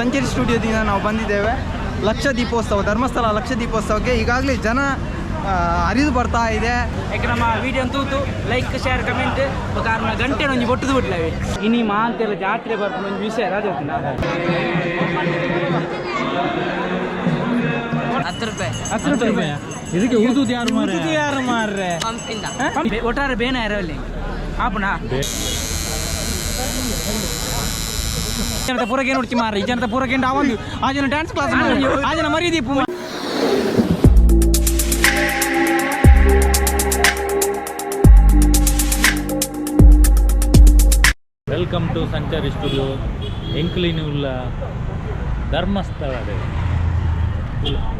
ಸಂಚಾರಿ ಸ್ಟುಡಿಯೋದಿಂದ ನಾವು ಬಂದಿದ್ದೇವೆ. ಲಕ್ಷ ದೀಪೋತ್ಸವ, ಧರ್ಮಸ್ಥಳ ಲಕ್ಷ ದೀಪೋತ್ಸವಕ್ಕೆ ಈಗಾಗಲೇ ಜನ ಹರಿದು ಬರ್ತಾ ಇದೆ. ಯಾಕೆ ನಮ್ಮ ವಿಡಿಯೋ ತೂತು ಲೈಕ್ ಶೇರ್ ಕಮೆಂಟ್ ಕಾರಣ ಗಂಟೆ ಒಂಜಿ ಬೊಟ್ಟುದು ಬಿಡ್ಲವೆ ಇನಿ ಮಾಂತೆಲ್ಲ ಜಾತ್ರೆ ಬರ್ಪುನ ಒಂಜಿ ವಿಷಯ ರಾಜ. 10 ರೂಪಾಯಿ. 10 ರೂಪಾಯಿ. ಇದಕ್ಕೆ ಊದುದು ಯಾರು ಮಾರ್ರೆ? ಊದುದು ಯಾರು ಮಾರ್ರೆ? ಪಂಪಿಂದ. ಒಟ್ಟಾರೆ ಬೇನ ಇರಲಿ ಆಪುಣ ಜನತ ಪೂರಕ್ಕೆ ನೋಡ್ತಿ ಮಾರ್ರೆ. ಈ ಜನತ ಪೂರಕ್ಕೆ ಆವಂದು ಆ ಜನ ಡ್ಯಾನ್ಸ್ ಕ್ಲಾಸ್ ಆ ಜನ ಮರಿದೀಪು. Welcome to Sanchari studio. ಎಂಕ್ಲಿನುಲ್ಲ ಧರ್ಮಸ್ಥಳ.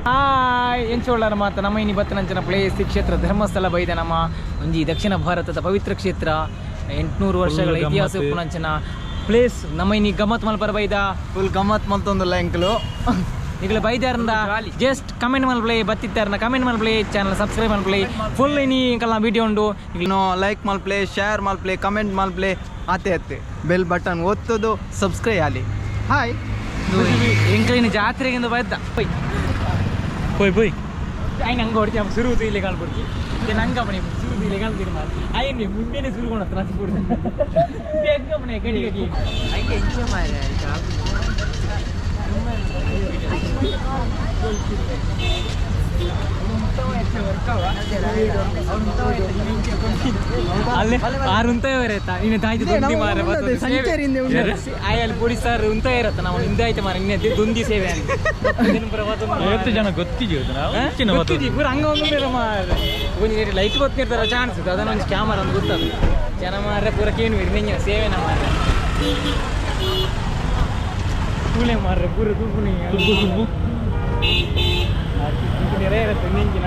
ಹಾಯ್ ಎಂಚೋಳರ ಮಾತ ನಮ್ಮ ಇನಿ ಬತ್ತನಂಚನ ಪ್ಲೇಸ್ ಕ್ಷೇತ್ರ ಧರ್ಮಸ್ಥಳ ಬೈದ ನಮ್ಮ ಒಂಜಿ ದಕ್ಷಿಣ ಭಾರತದ ಪವಿತ್ರ ಕ್ಷೇತ್ರ. 800 ವರ್ಷಗಳ ಇತಿಹಾಸ ಗಮ್ಮತ್ತು. ಉಪ್ಪುನಂಚನ ಪ್ಲೇಸ್ ನಮ್ಮ ಇನಿ ಗಮ್ಮತ್ ಮಲ್ಪರ ಬೈದ. ಫುಲ್ ಗಮ್ಮತ್ ಮಲ್ತೊಂದುಲ್ಲ ಎಂಕಲು. ನಿಗಲ ಬೈದಾರಂದ ಜಸ್ಟ್ ಕಮೆಂಟ್ ಮಲ್ಪ್ಲೇ ಬತ್ತಿತ್ತಾರನ ಕಮೆಂಟ್ ಮಲ್ಪ್ಲೇ ಚಾನಲ್ ಸಬ್ಸ್ಕ್ರೈಬ್ ಮಲ್ಪ್ಲೇ ಫುಲ್ ಇನಿ ಎಂಕಲ್ನ ವಿಡಿಯೋ ಉಂಡು. ಇನ್ನು ಲೈಕ್ ಮಲ್ಪ್ಲೆ, ಶೇರ್ ಮಲ್ಪ್ಲೆ, ಕಮೆಂಟ್ ಮಲ್ಪ್ಲೆ, ಆತೆ ಅತ್ತೆ ಬೆಲ್ ಬಟನ್ ಒತ್ತದು ಸಬ್ಸ್ಕ್ರೈಬ್ ಆಲಿ. ಹಾಯ್. ಎಂಕಲಿನ ಜಾತ್ರೆಗಿಂದ ಬೈದ. ಪೋಯ್ ಪೋಯ್. ఆయన ಹಂಗೆ ಹೊಡ್ತಿ ಸುರು ಇಲ್ಲಿ ಕಾಣ್ಬಿಡ್ತಿ ನಂಗೆ ಮನೆ ಸುರು ಇಲ್ಲಿ ಕಾಣ್ತೀರಿ ಮಾರು ಆಯ್ತು ಮುಂದೆನೆ ಸುರುಗೋಣ ಮನೆ ಗಡಿ ಗಡಿ. ಅಲ್ಲೇ ಆರು ಉಂತ ಇರತ್ತ ಇನ್ನು ತಾಯ್ತು ದುಂದಿ ಮಾರ. ಸಂಚಾರಿಂದ ಆಯಲ್ಲಿ ಪೊಲೀಸ್ ಸರ್ ಉಂತ ಇರತ್ತ ನಾವು ಹಿಂದೆ ಆಯ್ತು ಮಾರ ಇನ್ನೇ ದುಂದಿ ಸೇವೆ ಅಂತ. ಎಷ್ಟು ಜನ ಗೊತ್ತಿದ್ಯೋ ನಾವು ಹೆಚ್ಚಿನ ಗೊತ್ತಿದ್ದಿ ಪೂರ ಹಂಗ ಒಂದು ಮಾರ್ರೆ. ಒಂಜಿ ನೇರಿ ಲೈಟ್ ಗೊತ್ತಿರ್ತಾರ ಚಾನ್ಸ್ ಅದನ್ನ ಒಂಜಿ ಕ್ಯಾಮರಾ ಒಂದು ಗೊತ್ತದು ಜನ ಮಾರ್ರೆ ಪೂರ ಕೇನು ನೆಂಜಿನ ಸೇವೆನ ಮಾರ್ರೆ ಕೂಲೆ ಮಾರ್ರೆ ಪೂರ ತೂಪುನಿ. ಸುಬ್ಬು ಸುಬ್ಬು. ನೆರೆ ಇರತ್ತೆ ನೆಂಜಿನ.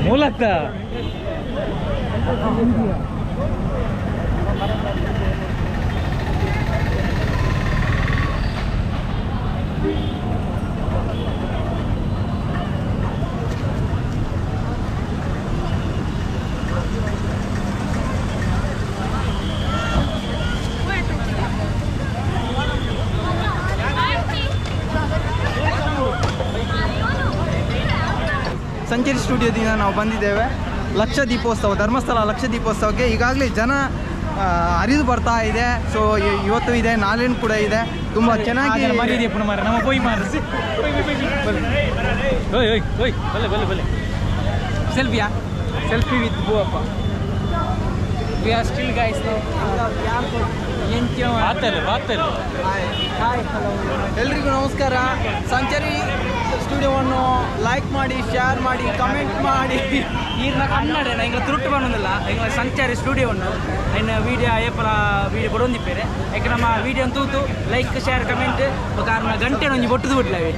ಮೂಲತ್ತ. ಸಂಚಾರಿ ಸ್ಟುಡಿಯೋದಿಂದ ನಾವು ಬಂದಿದ್ದೇವೆ. ಲಕ್ಷ ದೀಪೋತ್ಸವ, ಧರ್ಮಸ್ಥಳ ಲಕ್ಷ ದೀಪೋತ್ಸವಕ್ಕೆ ಈಗಾಗಲೇ ಜನ ಹರಿದು ಬರ್ತಾ ಇದೆ. ಸೊ ಇವತ್ತು ಇದೆ, ನಾಳೆನೂ ಕೂಡ ಇದೆ. ತುಂಬ ಚೆನ್ನಾಗಿ ಮರ್ಯಾದೆ ಪುನಃ ಮಾರ್ರೆ ನಮ್ಮ ಪೋಯ್ ಮಾರ್ರೆ. ಓಯ್ ಓಯ್ ಓಯ್, ಬಲ್ಲೆ ಬಲ್ಲೆ ಬಲ್ಲೆ. ಸೆಲ್ಫಿಯಾ? ಸೆಲ್ಫಿ ವಿತ್ ಬುವಪ್ಪ. We are still guys no. ಎಂಚ ಬಾತಲ್ಲ ಬಾತಲ್ಲ. ಹಾಯ್ ಹಲೋ ಎಲ್ರಿಗೂ ನಮಸ್ಕಾರ. ಸಂಚಾರಿ ಸ್ಟುಡಿಯೋವನ್ನು ಲೈಕ್ ಮಾಡಿ, ಶೇರ್ ಮಾಡಿ, ಕಮೆಂಟ್ ಮಾಡಿ. ಈರ್ನ ಕನ್ನಡ ಎಂಗ್ಲ ತುರುಟ್ಟು ಬಂದಿಲ್ಲ ಎಂಗ್ಲ ಸಂಚಾರಿ ಸ್ಟುಡಿಯೋವನ್ನು ಐನ ವೀಡಿಯೋ ಏಪಲ ವೀಡಿಯೋ ಬಡೊಂದಿಪ್ಪೇರೆ. ಯಾಕೆ ನಮ್ಮ ವೀಡಿಯೋ ತೂತು ಲೈಕ್ ಶೇರ್ ಕಮೆಂಟ್ ಕಾರಣ ಗಂಟೆ ಒಂಜಿ ಬೊಟ್ಟುದು ಬಿಡ್ಲವೆ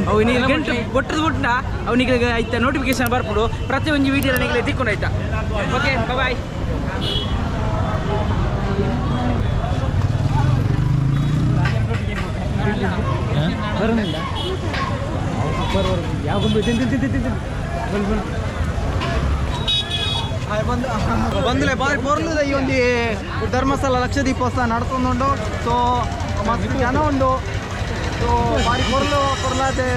ಅವು ನೀನು ಗಂಟೆ ಬೊಟ್ಟುದು ಬಿಟ್ಟ ಅವನಿಗೆ ಐತ ನೋಟಿಫಿಕೇಶನ್ ಬರ್ಪುಡು ಪ್ರತಿ ಒಂಜಿ ವೀಡಿಯೋ ನಿಗಲೆ ತಿಕ್ಕೊಂಡು ಆಯ್ತಾ. Okay bye. ಬರೋದಿಲ್ಲ ಯಾವ ಹಾಯ್ ಬಂದು ಬಂದಲೆ ಬಾರಿ ಪೊರ್ಲುದ ಈ ಒಂದು ಧರ್ಮಸ್ಥಳ ಲಕ್ಷ ದೀಪೋತ್ಸವ ನಡ್ತೊಂದುಂಡು. ಸೊ ಮಸ್ತ್ ಜನ ಉಂಡು. ಸೊ ಬಾರಿ ಪೊರ್ಲು ಪೊರ್ಲಾದೆ.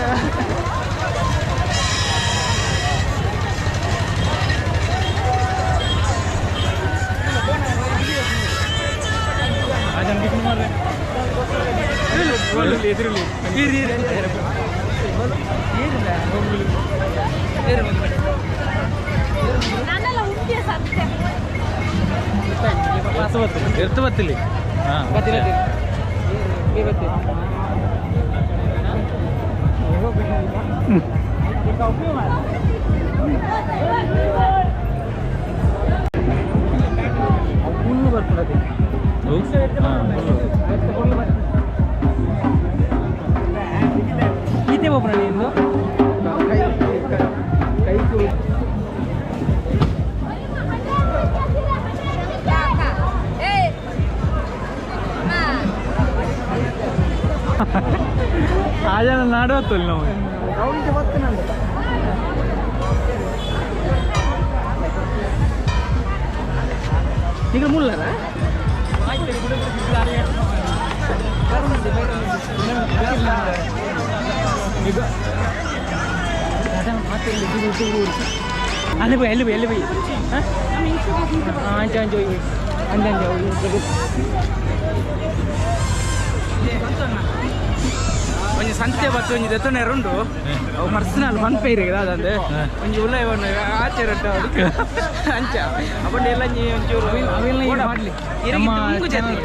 ಎದುರುಲಿ. ನಾನೆಲ್ಲ ಉಂಡೆ ಸತ್ಯ. ಎರ್ತು ಬತ್ತಿಲ್ಲಿ. ಹಾಂ. ಈತೆ ಒಬ್ಬನ ನೀನು. ಏ ಆ ಜನ ನಾಡುವತ್ತಲ್ಲ ನಾವು. ರೌಂಡ್ಗೆ ಬರ್ತೇನೆ. ಈಗ ಮುಲ್ಲರ ಅಲ್ಲಿ పోయి ಅಲ್ಲಿ పోయి ಅಲ್ಲಿ పోయి ಅಂಚ ಅಂಚ ಹೋಗಿ ಅಂಚ ಅಂಚ ಹೋಗಿ. ಒಂಜಿ ಸಂತೆ ಬತ್ತು ಒಂಜಿ ದೆತ್ತೊನೆರ್ ಉಂಡು. ಅವು ಪರ್ಸನಲ್ ಪನ್ಪೈರ್ ದಾದಂದು ಒಂಜಿ ಉಲ್ಲ ಆಚೆ ಅಂಚ ಅಪಂಡ ಎಲ್ಲ ಒಂಚೂರು ಪಾಡ್ಲಿ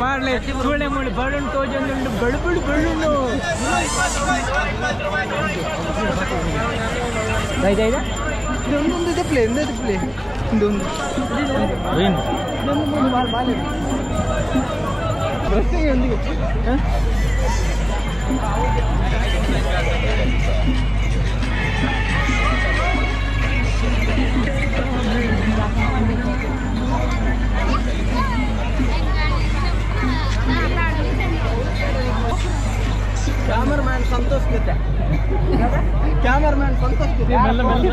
ಪಾಡ್ಲೆ ಸೂಳೆ ಮೂಳೆ ಬಳ್ಳುಂಡು ತೋಜೊಂದುಂಡು ಬಳು ಬಳು ಬಳ್ಳುಂಡು ಐದೈದ. ಇದೊಂದು ಇದೆ ಪ್ಲೇ ಇಂದ ಪ್ಲೇ ಇದೊಂದು. ಏನು? ಕ್ಯಾಮರಾಮ್ಯಾನ್ ಸಂತೋಷ್ ಜೊತೆ, ಕ್ಯಾಮರಾಮ್ಯಾನ್ ಸಂತೋಷ್ ಜೊತೆ. ಮೆಲ್ಲ ಮೆಲ್ಲ.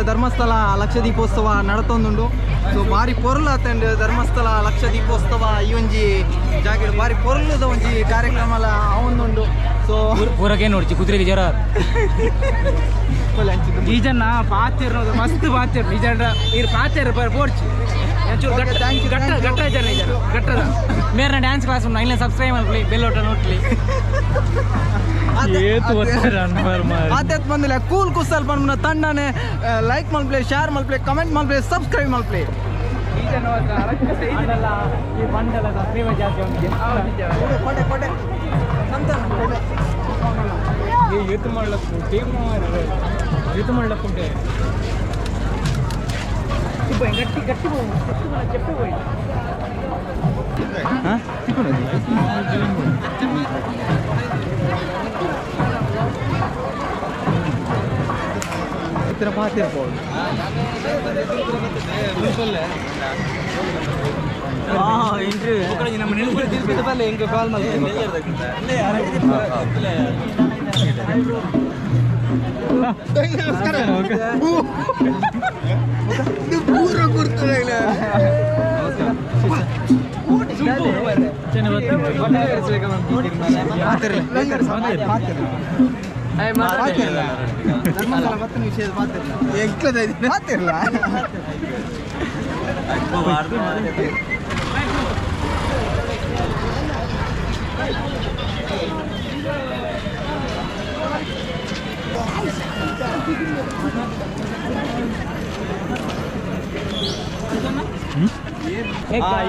ಧರ್ಮಸ್ಥಳ ಲಕ್ಷ ದೀಪೋತ್ಸವ ನಡತೊಂದುಂಡು. ಸೊ ಬಾರಿ ಪೊರ್ಲು ಆತಂಡ್ ಧರ್ಮಸ್ಥಳ ಲಕ್ಷ ದೀಪೋತ್ಸವ. ಈ ಒಂಜಿ ಜಾಗೆಡ್ ಬಾರಿ ಪೊರ್ಲುದ ಒಂಜಿ ಕಾರ್ಯಕ್ರಮ ಲ ಆವೊಂದುಂಡು. ಸೊ ಪೂರಕ್ಕೆ ನೋಡ್ಚಿ ಕುದುರೆಗೆ ಜ್ವರ. ಈ ಜನ ಪಾತೆರ್ ಮಸ್ತ್ ಪಾತೆರ್. ಈ ಜನ ಇರ್ ಪಾತೆರ್ ಪೋರ್ಚಿ ಒಂಚೂರು. Okay, thank you, Gatta thank you. ಗಟ್ಟ ಜನ ಈ ಜನ ಗಟ್ಟದ. ಮೇರೆ ಡ್ಯಾನ್ಸ್ ಕ್ಲಾಸ್ ಉಂಡು, ಐನ ಸಬ್ಸ್ಕ್ರೈಬ್ ಮಲ್ಪಲಿ, ಬೆಲ್ ಒಟ್ಟ ನೋಟ್ಲಿ. ಏತು ಒತ್ತರ ಅನ್ಬಾರ್ ಮಾರ್ರೆ. ಆತೇತ್ ಬಂದಿಲ್ಲ ಕೂಲ್ ಕುಸಲ್ ಪನ್ಪುನ ತಂಡನೆ ಲೈಕ್ ಮಲ್ಪ್ಲೆ, ಶೇರ್ ಮಲ್ಪ್ಲೆ, ಕಮೆಂಟ್ ಮಲ್ಪ್ಲೆ, ಸಬ್ಸ್ಕ್ರೈಬ್ ಮಲ್ಪ್ಲೆ. ಈ ಜನ ಅಂಡಲ ಈ ಬಂಡಲ ಸಬ್ಸ್ಕ್ರೈಬರ್ ಜಾಸ್ತಿ ಅವನಿಗೆ. ಕೋಟೆ ಕೋಟೆ ಸಂತಾನ ಕೋಟೆ. ಈ ಯೂತ್ ಮಾಡ್ಲಕ್ಕು ಟೀಮ್ ಯೂತ್ ಮಾಡ್ಲಕ್ಕುಂಟೆ. ಗಟ್ಟಿ ಗಟ್ಟಿ చెప్పే పోయి. ಇತರ ಪಾತಿರ್ಬೋದು. ನಮ್ಮ ನೆನಪು ತಿರುಪತಿ ಬಲ್ಲೆ ಎಂಕ್ ಕಾಲ್ ಪಾತಿರ್ಲ ಧರ್ಮಸ್ಥಳ ಬತ್ತಿನ ವಿಷಯದ ಪಾತಿರ್ಲ ಪಾತಿರ್ಲ.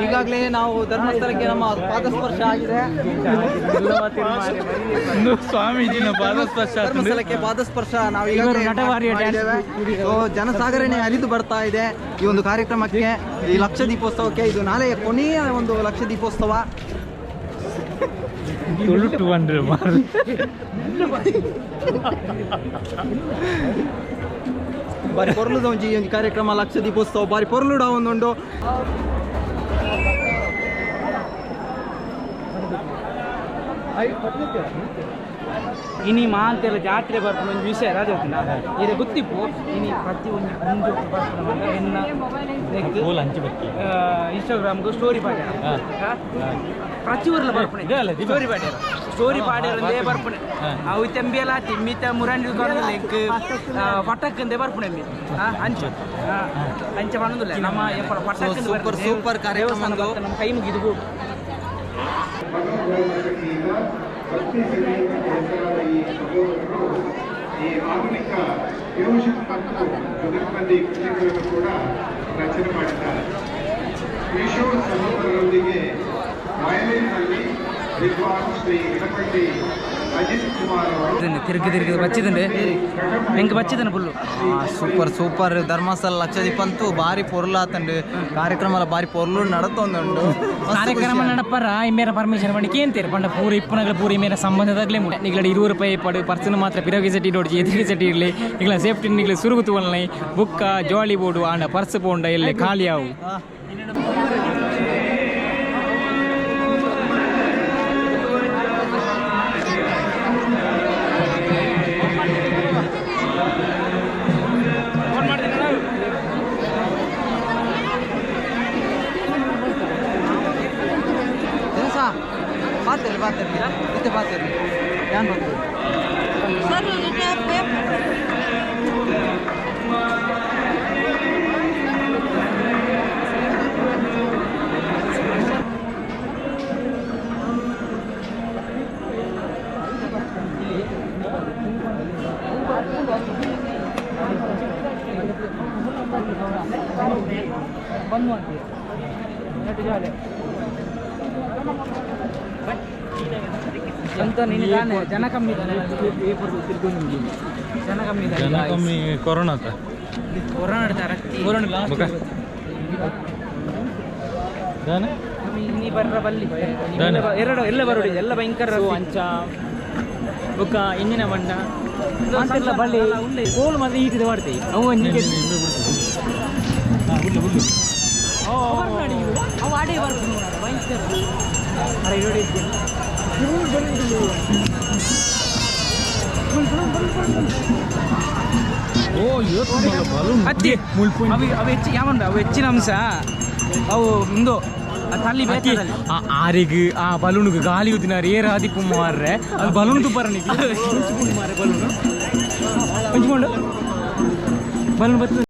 ಈಗಾಗಲೇ ನಾವು ಧರ್ಮಸ್ಥಳಕ್ಕೆ ನಮ್ಮ ಪಾದಸ್ಪರ್ಶ ಆಗಿದೆ. ಇಂದು ಸ್ವಾಮೀಜಿನ ಪಾದಸ್ಪರ್ಶ ಆತುಂಡು. ಧರ್ಮಸ್ಥಳಕ್ಕೆ ಪಾದಸ್ಪರ್ಶ ನಾವು ಈಗಾಗಲೇ ಇವರು ನಟವಾರಿಯ ಡ್ಯಾನ್ಸ್ ಮಾಡಿದ್ದೇವೆ. ಸೊ ಜನಸಾಗರಣೆ ಹರಿದು ಬರ್ತಾ ಇದೆ ಈ ಒಂದು ಕಾರ್ಯಕ್ರಮಕ್ಕೆ, ಈ ಲಕ್ಷ ದೀಪೋತ್ಸವಕ್ಕೆ. ಇದು ನಾಳೆಯ ಕೊನೆಯ ಒಂದು ಲಕ್ಷ ದೀಪೋತ್ಸವ. ತುಳುಟು ಬಂದ್ರೆ ಮಾರ್ರೆ. ಬಾರಿ ಪೊರ್ಲುದ ಒಂಜಿ ಈ ಒಂಜಿ ಕಾರ್ಯಕ್ರಮ ಲಕ್ಷ ದೀಪೋತ್ಸವ ಬಾರಿ ಪೊರ್ಲುಡ ಒಂದುಂಡು. ಇನಿ ಮಾಂತೆಲ್ಲ ಜಾತ್ರೆ ಬರ್ಪುನ ಒಂಜಿ ವಿಷಯ ರಾಜ ಇದು ಗೊತ್ತಿಪ್ಪು. ಇನಿ ಪ್ರತಿ ಒಂಜಿ ಮುಂಜು ಬರ್ಪುನ ಎನ್ನ ಪೋಲ್ ಹಂಚಿ ಬತ್ತಿ. ಇನ್ಸ್ಟಾಗ್ರಾಮ್ಗೆ ಸ್ಟೋರಿ ಪಾಡ್ಯಾರ. ಪ್ರತಿ ಊರ್ಲ ಬರ್ಪುನೆ. ಇದೆ ಅಲ್ಲ, ದೀಪ. ಸ್ಟೋರಿ ಪಾಡ್ಯಾರ, ಸ್ಟೋರಿ ಪಾಡ್ಯಾರ ಅಂದೇ ಬರ್ಪುನೆ. ಅವು ತೆಂಬಿಯಲ ತಿಮ್ಮಿತ ಮುರಂಡಿ ಲೆಕ್ ಪಟಕ್ ಅಂದೇ ಬರ್ಪುನೆ ಅಮ್ಮಿ. ಅಂಚ ಅಂಚ ಪಣೊಂದುಲ್ಲ ನಮ್ಮ ಎಪ್ಪಡ ಪಟಕ್. ಸೂಪರ್, ಸೂಪರ್ ಕಾರ್ಯಕ್ರಮ ದೇವಸ್ಥಾನ ಒಂದು. ಬತ್ತ ನಮ್ಮ ಕೈ ಮುಗಿದು ಹೋಗು. ಮನೋಭಾವಶಕ್ತಿಯಿಂದ ಭಕ್ತಿ ಸಂಗೀತಕ್ಕೆ ಹೆಸರಾದ ಈ ಸಹೋದರರು ಈ ಆಧುನಿಕ ಫ್ಯೂಷನ್ ಮತ್ತು ಜುಗಲ್ಬಂದಿ ಕೃತಿಗಳನ್ನು ಕೂಡ ರಚನೆ ಮಾಡಿದ್ದಾರೆ. ಕಿಶೋರ್ ಸಹೋದರರೊಂದಿಗೆ ವಯಲಿನ್ನಲ್ಲಿ ವಿದ್ವಾನ್ ಶ್ರೀ ಗಣಪತಿ ಅಜಿತ್ ಕುಮಾರ್ ಅವರು. ತಿರುಗಿ ತಿರುಗಿ ಬಚ್ಚಿದಂಡೆ ಎಂಕ್ ಬಚ್ಚಿದನ full. Super super. Dharmasthala Laksha Deepa ಅಂತೂ ಬಾರಿ ಪೊರ್ಲಾತಂಡು. ಕಾರ್ಯಕ್ರಮ ಬಾರಿ ಪೊರ್ಲು ನಡತೊಂದುಂಡು. ಮಸ್ತ್ ಕಾರ್ಯಕ್ರಮ ಖುಷಿ. ನಡಪರ ಇಮೇರ ಪರ್ಮಿಷನ್ ಪಂಡ ಕೇಂತೀರು ಪಂಡ ಪೂರ ಇಪ್ಪುನಗಲ ಪೂರ ಇಮೇರ ಸಂಬಂಧದಾಗಲೇ ನಿಗ್ಲಡ 20 ರೂಪಾಯಿ ಪಡು ಪರ್ಸನ್ ಮಾತ್ರ ಪಿರಗೆ ಸೆಟ್ಟಿ ನೋಡ್ಚಿ ಎದುರಿಗೆ ಸೆಟ್ಟಿ ಇರಲಿ. ನಿಗ್ಲ ಸೇಫ್ಟಿ ನಿಗ್ಲ ಸುರುಗು ತೂವಲ್ನೈ ಬುಕ್ಕ ಜಾಲಿ ಬೋರ್ಡು ಆಂಡ ಪರ್ಸ್ ಪೋಂಡ ಎಲ್ಲೆ ಖಾಲಿ ಆವು. ಎಂತ ನೀನು ಜನ ಕಮ್ಮಿ ಇದ್ದಾನೆ, ಜನ ಕಮ್ಮಿ ಇದ್ದಾರೆ. ಜನ ಕಮ್ಮಿ ಕೊರೋನಾ ಕೊರೋನಾ ಬೊಕ ದಾನೆ ನೀ ಬರ್ರ ಬಲ್ಲಿ ಎರಡು ಎಲ್ಲ ಬರೋಡಿ ಎಲ್ಲ ಭಯಂಕರ ಅಂಚ ಬೊಕ್ಕ ಇಂಜಿನ ಬಣ್ಣ ಅಂತೆಲ್ಲ ಬಳ್ಳಿ ಕೋಲು ಮಾತ್ರ ಈಟಿದ ಮಾಡ್ತೀವಿ ಅವು ಒಂಜಿಗೆ ಹುಲ್ಲು ಹುಲ್ಲು ಅವು ಆಡೇ ಬರ್ಬೋದು ಭಯಂಕರ. ಓ ಇವತ್ತು ಬಲೂನ್ ಅತ್ತಿ ಅವು ಅವು ಹೆಚ್ಚು ಯಾವನ್ ಅವು ಹೆಚ್ಚಿನ ಅಂಶ ಅವು ಮುಂದು ತಲ್ಲಿ ಬೇಕಲ್ಲಿ. ಆ ಆರಿಗೆ ಆ ಬಲೂನ್ಗೆ ಗಾಳಿ ಉದ್ದಿನಾರು ಏರ್ ಆದಿಪ್ಪು ಮಾರ್ರೆ ಅದು ಬಲೂನ್ ತುಪ್ಪರ ಮಾರ್ರೆ ಬಲೂನ್ ಹಂಚ್ಕೊಂಡು ಬಲೂನ್ ಬರ್ತದೆ.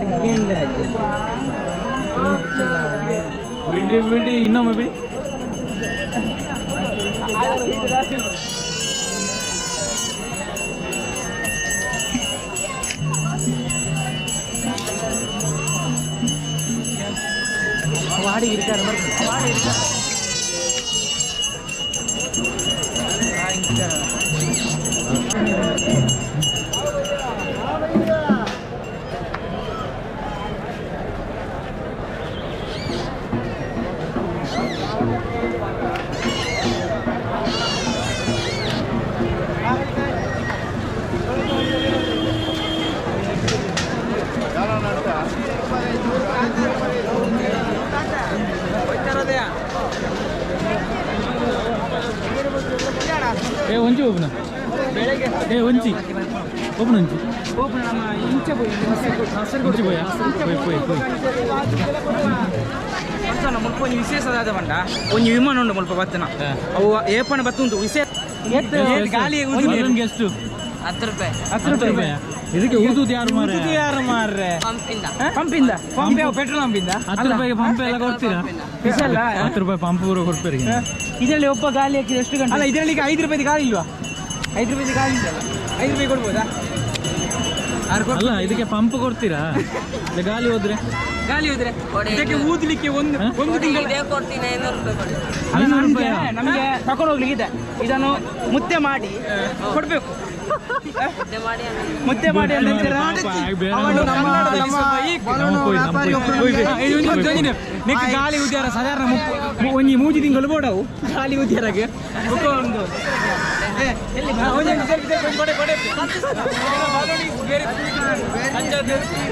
ಬಿಡಿ ಬಿಡಿ ಇನ್ನೊಮ್ಮೆ ಬಿಡಿ. ವಾಡಿ ಇರ್ತಾರೆ ವಾಡಿ ಇರ್ತಾರೆ. ಏ ಒಂಜಿ ಒಬ್ಬನ ಏ ಒಂಜಿ ಒಬ್ಬನ ಒಂಜಿ ಒಂಜಿ ಬೋಯ ಪೋಯ್ ಪೋಯ್ ಪೋಯ್. ಮುಲ್ಪ ಒಂಜಿ ವಿಶೇಷ ದಾದ ಪಂಡ ಒಂಜಿ ವಿಮಾನ ಉಂಡು ಮುಲ್ಪ ಬತ್ತನ ಅವು ಏಪಣ ಬತ್ತುಂಟು ವಿಶೇಷ ಗಾಳಿ. ಬಲೂನ್ಗೆ ಎಷ್ಟು? 10 ರೂಪಾಯಿ. 10 ರೂಪಾಯಿ. ಇದಕ್ಕೆ ಊದುದು ಯಾರು ಮಾರ್ರೆ? ಊದುದು ಯಾರು ಮಾರ್ರೆ? ಪಂಪಿಂದ. ಪಂಪಿಂದ ಪಂಪ್ ಯಾವ ಪೆಟ್ರೋಲ್ ಪಂಪಿಂದ? 10 ರೂಪಾಯಿಗೆ ಪಂಪ್ ಎಲ್ಲ ಕೊಡ್ತೀರಾ? ವಿಶಲ್ಲ. 10 ರೂಪಾಯಿ ಪಂಪ್ ಪೂರ ಕೊಡ್ತೀರಿ. ಇದರಲ್ಲಿ ಒಬ್ಬ ಗಾಳಿ ಹಾಕಿದ್ರೆ ಎಷ್ಟು ಗಂಟೆ? ಅಲ್ಲ, ಇದರಲ್ಲಿ ಈಗ 5 ರೂಪಾಯಿ ಗಾಳಿ ಇಲ್ವಾ? 5 ರೂಪಾಯಿ ಗಾಳಿ ಉಂಟಲ್ಲ, 5 ರೂಪಾಯಿ ಕೊಡ್ಬೋದಾ? ಅಲ್ಲ, ಇದಕ್ಕೆ ಪಂಪ್ ಕೊಡ್ತೀರಾ? ಇಲ್ಲ ಗಾಳಿ ಹೋದ್ರೆ? ಗಾಳಿ ಹೋದ್ರೆ ಇದಕ್ಕೆ ಊದಲಿಕ್ಕೆ ಒಂದು ಒಂದು ತಿಂಗಳು ಇದೇ ಕೊಡ್ತೀನಿ, 500 ರೂಪಾಯಿ ಕೊಡಿ. ಅಲ್ಲ, 500 ನಮ್ಗೆ ರೂಪಾಯಾ? ನಮಗೆ ತಕೊಂಡು ಹೋಗ್ಲಿಕ್ಕೆ ಇದೆ, ಇದನ್ನು ಮುದ್ದೆ ಮಾಡಿ ಕೊಡ್ಬೇಕು. ಮುದ್ದೆ ಮಾಡಿ ಅಂದ್ರೆ ಮುದ್ದೆ ಮಾಡಿ ಅಂದ್ರೆ ಅವನು ನಮ್ಮ ನಮ್ಮ ಬಲೂನು ವ್ಯಾಪಾರಿ ಒಬ್ರು ನಮ್ಗೆ ನೆಕ್ ಗಾಳಿ ಉದ್ಯಾರ ಸಾಧಾರಣ ಮುಪ್ಪು ಒಂಜಿ ಮೂಜಿ ತಿಂಗಳು ಬೋಡವು ಗಾಳಿ ಉದ್ಯಾರಗೆ ಬೊಕ್ಕ ಒಂದು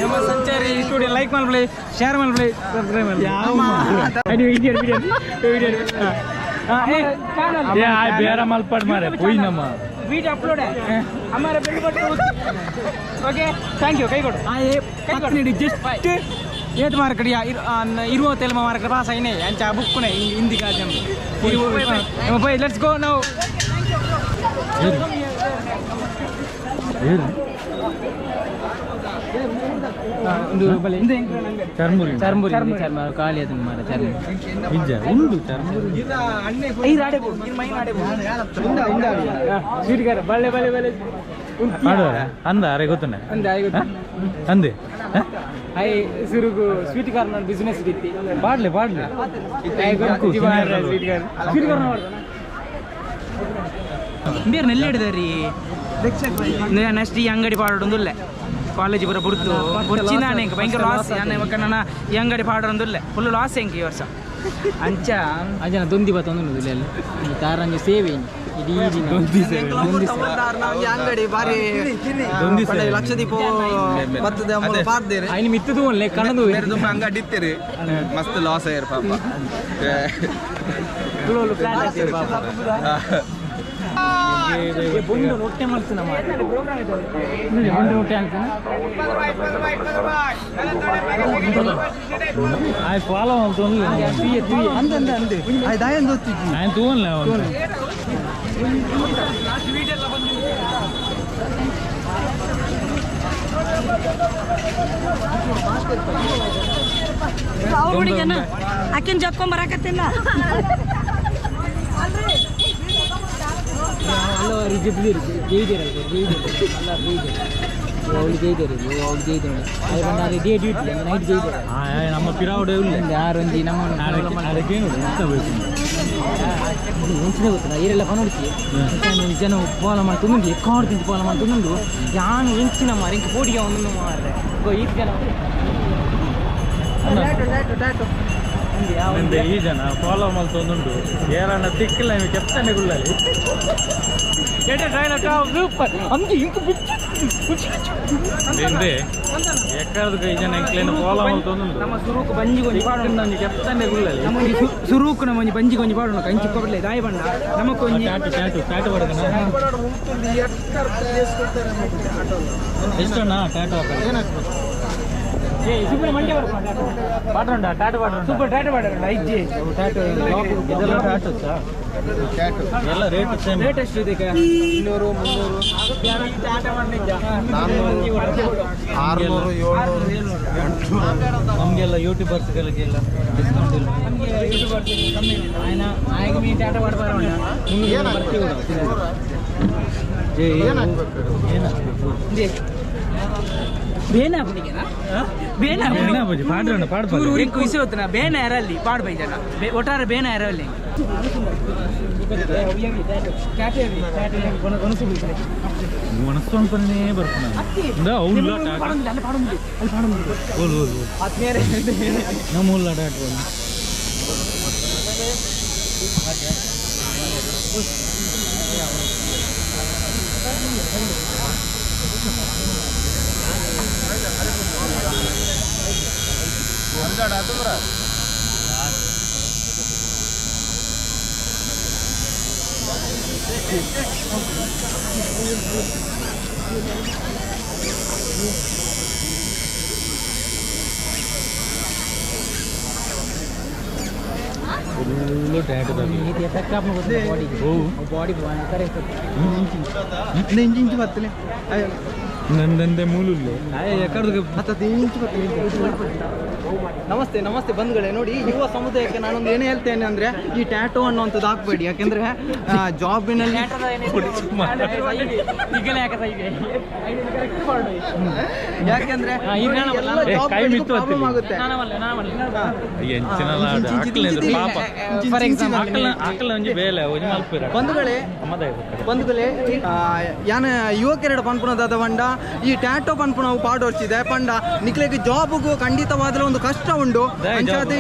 ನಮ್ಮ ಸಂಚಾರಿ ಸ್ಟುಡಿಯೋ ಲೈಕ್ ಮಲ್ಪಲೆ, ಶೇರ್ ಮಲ್ಪಲೆ, ಸಬ್ಸ್ಕ್ರೈಬ್ ಮಲ್ಪಲೆ. ವಿಡಿಯೋ ವಿಡಿಯೋ ವಿಡಿಯೋ ಬೇರೆ ಮಲ್ಪಾಡ್ ಮಾರೆ ಪೋಯ್ ನಮ್ಮ ವಿಡಿಯೋ ಅಪ್ಲೋಡ್ हमारा bell button. Okay, thank you. ಕೈ ಕೊಡು. ಜಸ್ಟ್ ಏತ್ ಮಾರ್ಕೆಟ್ ಇರುವ ತೆಲ್ಮ ಮಾರ್ಕೆಟ್ ಪಾಸ್ ಐನೆ ಅಂಚ ಬುಕ್ಕುನೆ ಹಿಂದಿ ಕಾಜಂ ಬೈ. Let's go ನಾವು. ಒಂದು ಬಲೆ ಚರ್ಮುರಿ ಚರ್ಮುರಿ ಚರ್ಮ ಖಾಲಿ ಅದನ್ನು ಮಾರ ಚರ್ಮ ನಿಜ ಉಂಡು ಚರ್ಮುರಿ. ಐದು ಆಡೆ ಬೋದು ಇನ್ನು ಮೈನ್ ಆಡೆ ಬೋದು. ಸ್ವೀಟ್ಗಾರ ಬಳ್ಳೆ ಬಳ್ಳೆ ಬಳ್ಳೆ. ಮಾಡುವರ ಅಂದ ಅರೆ ಗೊತ್ತುಂಡ ಅಂದೆ ಆಯ್ ಗೊತ್ತು. ಅಂದೆ I ಸುರುಗು ಸ್ವೀಟ್ ಕಾರ್ನ್ ಬಿಸ್ನೆಸ್ ಇತ್ತು. ಪಾಡ್ಲೆ ಪಾಡ್ಲೆ. ಸ್ವೀಟ್ ಕಾರ್ನ್ ಸ್ವೀಟ್ ಕಾರ್ನ್ ಮಾಡ್ತಾನ. ಬೇರೆ ನೆಲ್ಲ ಹಿಡಿದಾರಿ. ನೆಕ್ಸ್ಟ್ ಈ ಅಂಗಡಿ ಪಾಡೋದೊಂದುಲ್ಲೆ ಕಾಲೇಜ್ ಪೂರ ಬುಡ್ತು ಬೊರ್ಚಿನಾನೆ ಎಂಕ್ ಭಯಂಕರ ಲಾಸ್ ನನ್ನ ಈ ಅಂಗಡಿ ಪಾಡೋದೊಂದುಲ್ಲೆ ಫುಲ್ ಲಾಸ್ ಎಂಕ್ ಈ ವರ್ಷ ಅಂಚ. ಅಂಜನ ದೊಂದಿ ಬತ್ತೊಂದು ಇಲ್ಲ ಅಲ್ಲಿ ತಾರಂಜಿ ಸೇವೆ ಇಡೀ ದಿನ ದೊಂದಿ ಸೇವೆ. ನಮ್ಗೆ ಅಂಗಡಿ ಬಾರಿ ದೊಂದಿ ಸೇವೆ. ಲಕ್ಷ ದೀಪ ಬತ್ತದ ಮೂಲ ಪಾಡ್ದೇರಿ. ಐನು ಮಿತ್ತದು ಒಳ್ಳೆ ಕಣದು. ತುಂಬ ಅಂಗಡಿ ಇತ್ತೀರಿ ಮಸ್ತ್ ಲಾಸ್ ಆಯ್ರ ಪಾಪ. ಬೊಂಡು ರೊಟ್ಟೆ ಮಾಡ್ತೀನಿ ಬೊಂಡು ರೊಟ್ಟೆ ಹಾಕ್ತಾನೆ. ಆಯ್ ಫಾಲೋ ಅಂತೊಂದು. ಅಂದ ಅಂದ ಅಂದೆ ಆಯ್ ದಾಯಂದು ಗೊತ್ತಿಜ್ಜಿ. ಆಯ್ತು ತೂವನ್ಲೆ ಅವನು. ಅವ್ರ ಹುಡುಗನ ಆಕಿನ ಜಪ್ಕೊಂಡ್ ಬರಾಕತ್ತಿಲ್ಲ. ನಮ್ಮ ಪಿರಾವಡೆ ಯಾರೊಂಜಿ ನಮ್ಮ ಮುಂಚಿನ ಗೊತ್ತಿಲ್ಲ ಏರೆಲ್ಲ ಪನೊಡ್ಚಿ ಜನ ಪೋಲ ಮಾಡಿ ತುಂಡು ಎಕ್ಕಾಡು ತಿಂದು ಪೋಲ ಮಾಡಿ ತುಂಡು ಯಾನು ಎಂಚಿನ ಮಾರ ಇಂಕ ಪೋಡಿಗೆ ಒಂದೊಂದು ಮಾರ್ರೆ ಈ ಜನ ಈ ಜನ ಫಾಲೋ ಮಲ್ತೊಂದುಂಡು ಏರಣ್ಣ ತಿಕ್ಕಿಲ್ಲ ಕೆತ್ತನೆ ಗುಳ್ಳಲ್ಲಿ ಸೂಪರ್ ಅಂಗೆ ಇಂಕ ಬಿಚ್ಚು ಎಕ್ಕದ ಈ ಜನ ಎಂಕ್ಲೇನು ಫಾಲೋ ಮಲ್ತೊಂದುಂಡು ನಮ್ಮ ಸುರುಕು ಬಂಜಿ ಗೊಂಜಿ ಪಾಡೋಣ ನಂಗೆ ಕೆತ್ತನೆ ಗುಳ್ಳಲ್ಲಿ ನಮ್ಮ ಸುರುಕು ನಮ್ಮ ಒಂಜಿ ಬಂಜಿ ಗೊಂಜಿ ಪಾಡೋಣ ಕಂಚಿ ಕೊಡ್ಲೆ ದಾಯಿ ಬಣ್ಣ ನಮಕೊಂಜಿ ಟ್ಯಾಟು ಟ್ಯಾಟು ಟ್ಯಾಟು ಬಡಗನ ಎಷ್ಟಣ್ಣ ಟ್ಯಾಟು ಸೂಪರ್ ಮಂಡ್ಯ ಪಾಡ್ರಂಡ ಟ್ಯಾಟು ಪಾಡ್ರಂಡ ಸೂಪರ್ ಟ್ಯಾಟು ಪಾಡೋಣ ಐಜಿ ಟ್ಯಾಟು ಇದೆಲ್ಲ ಟ್ಯಾಟು ಎಲ್ಲ ರೇಟ್ ಸೇಮ್ ರೇಟ್ ಎಷ್ಟು ಇದಕ್ಕೆ 200 300 400 600 700 800. ನಮಗೆಲ್ಲ ಯೂಟ್ಯೂಬರ್ಸ್ಗಳಿಗೆಲ್ಲ ಡಿಸ್ಕೌಂಟ್ ಇಲ್ಲ. ನಮಗೆ ಯೂಟ್ಯೂಬರ್ಸ್ ಕಮ್ಮಿ ఆయన ఆయనకి మీ టాಟಾ ಪಾಡ್ಬಾರ ಏನಾಗಬೇಕು ಬೇನ ಹುಡುಗನ ಬೇನ ಏನಾಗ್ಬೋದು ಪಾಡ್ರಣ್ಣ ಪಾಡ್ಬಾರ್ದು ಚೂರು ಇಂಕು ಇಸೋತನ ಬೇನ ಎರಲ್ಲಿ ಪಾಡ್ಬೈ ಜನ ಒಟ್ಟಾರೆ ಬೇನ ಎರಲ್ಲಿ ಒಣಸ್ಕೊಂಡ್ಬನ್ನೇ ಬರ್ತಾನೆ ಅವ್ನು ಓಲ್ ಓಲ್ ನಮ್ಮ ಊರ್ಲ ಟ್ಯಾಟು ಫುಲ್ಲು ಟ್ಯಾಟು ಬಾಡಿ ಇಂಚು ಬತ್ತಲೆ ನಂದಂದೆ ಮೂಲುಲ್ಲೆ ಎಕ್ಕಡ್ದು ಇಂಚು ಬತ್ತಲೆ. ನಮಸ್ತೆ ನಮಸ್ತೆ ಬಂಧುಗಳೇ, ನೋಡಿ ಯುವ ಸಮುದಾಯಕ್ಕೆ ನಾನೊಂದು ಏನು ಹೇಳ್ತೇನೆ ಅಂದರೆ ಈ ಟ್ಯಾಟೋ ಅನ್ನುವಂಥದ್ದು ಹಾಕ್ಬೇಡಿ. ಯಾಕೆಂದರೆ ಜಾಬಿನಲ್ಲಿ ಯಾಕೆಂದ್ರೆ ಪ್ರಾಬ್ಲಮ್ ಆಗುತ್ತೆ. ಬಂಧುಗಳೇ ಬಂಧುಗಳೇ, ಯಾನ ಯುವಕರೆಡ ಪನ್ಪುನದಾದ ಪಂಡ ಈ ಟ್ಯಾಟೋ ಪನ್ಪುನವು ಪಾಡೋರ್ಚಿದೆ ಪಂಡ ನಿಕ್ಲೆಗ್ ಜಾಬ್ಗೂ ಖಂಡಿತವಾದಲ ಒಂದು ಕಷ್ಟ ಉಂಡು. ಅಂಚಾದ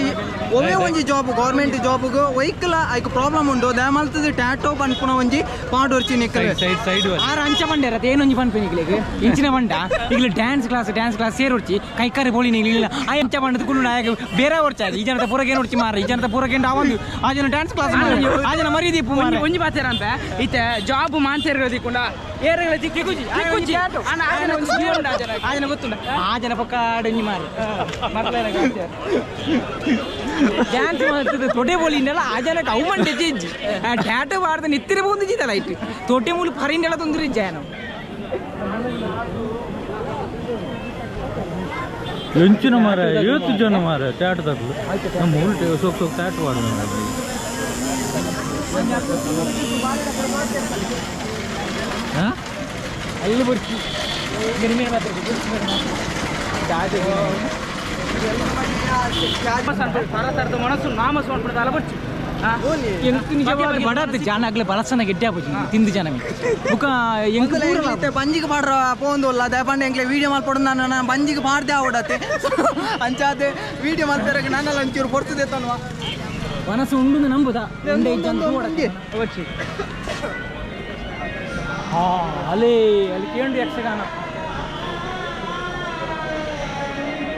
ಒವೇ ಒಂಜಿ ಜಾಬ್ ಗೌರ್ಮೆಂಟ್ ಜಾಬ್ಗೂ ವೈಕಲ ಐಕ್ ಪ್ರಾಬ್ಲಮ್ ಉಂಡು. ದಯಮಲ್ತದ ಟ್ಯಾಟೋ ಪನ್ಪುನ ಒಂಜಿ ಪಾಡೋರ್ಚಿ ನಿಕ್ಲೆ ಸೈಡ್ ಸೈಡ್ ಆರು ಅಂಚ ಬಂಡೆ ರತೆ ಏನೊಂಜಿ ಪನ್ಪು ನಿಕ್ಲೆಗ್ ಇಂಚಿನ ಬಂಡ ಈಗಲೂ ಡ್ಯಾನ್ಸ್ ಕ್ಲಾಸ್ ಡ್ಯಾನ್ಸ್ ಕ್ಲಾಸ್ ಸೇರೋಡ್ಚಿ ಕೈಕಾರಿ ಬೋಳಿ ನಿಗ್ಲಿಲ್ಲ ಆ ಅಂಚ ಬಂಡದ ಕುಳ್ಳು ನಾಯಕ ಬೇರೆ ಓಡ್ಚಾಗ ಈ ಜನತ ಪೂರಕ್ಕೆ ಏನು ಓಡ್ಚಿ ಮಾರ ಈ ಜನತ ಪೂರಕ್ಕೆ ಆ ಒಂದು ಆ ಜನ ಡ್ಯಾನ್ಸ್ ಕ್ಲಾಸ್ ಆ ಜನ ಮರ್ಯಾದೆ ಮಾರ್ರೆ. ಒಂಜಿ ಪಾತೆರ ಅಂತ ಇತ್ತೆ ಜಾಬ್ ಮಾನ್ಸೇರ್ ಏರೆಗಳ ತಿಕ್ಕುಜಿ ತಿಕ್ಕುಜಿ ಆ ಜನ ಗೊತ್ತುಂಡ ಆ ಜನ ಪಕ್ಕ ಆಡೊಂಜಿ ಮಾರೆ ಡ್ಯಾನ್ಸ್ ಮಾಡ್ತದೆ ತೊಡೆ ಬೋಲಿಂಡಲ್ಲ ಆ ಜನಕ್ಕೆ ಅವು ಮಂಡೆ ಚೇಂಜ್ ಆ ಟ್ಯಾಟೋ ಬಾರ್ದ ನಿತ್ತಿರ ಬಂದು ಜಿತಲ್ಲ ಇಟ್ಟು ತೊಟ್ಟೆ ಮೂಲು ಪರಿಂಡೆಲ್ಲ ತೊಂದರೆ ಜಾನ ಎಂಚಿನ ಮಾರ ಏತು ಜನ ಮಾರ ಟ್ಯಾಟು ತಗಲು ನಮ್ಮ ಉಲ್ಟೆ ಸೋಕ್ ಸೋಕ್ ಟ್ಯಾಟು ಮಾಡುವ ಅಲ್ಲಿ ಬರ್ತಿ ಮನಸ್ಸು ನಾಮ ಅಲ ಬರ್ಚಿ ಬಡಾತ್ ಜಾನ ಆಗ್ಲೇ ಬಲಸನ ಗೆಡ್ಡೆ ಆಪುಜಿ ತಿಂದು ಜನ ಬುಕ್ಕ ಎಂಕ್ ಇತ್ತೆ ಬಂಜಿಗೆ ಪಾಡ್ರ ಪೋಂದುಲ್ಲ ದಯಪಂಡ ಎಂಕ್ಲೆ ವೀಡಿಯೋ ಮಲ್ಪೊಡು ನಾನು ಬಂಜಿಗೆ ಪಾಡ್ದೆ ಆವಡತ್ತೆ ಅಂಚಾತೆ ವೀಡಿಯೋ ಮಲ್ಪೆರಗೆ ನನ್ನೆಲ್ಲ ಒಂಚೂರು ಪೊರ್ತದೆ ತನ್ವ ಮನಸ್ಸು ಉಂಡು ನಂಬುದ ಹಾ ಅಲ್ಲಿ ಅಲ್ಲಿ ಕೇಂದ್ರ ಯಕ್ಷಗಾನ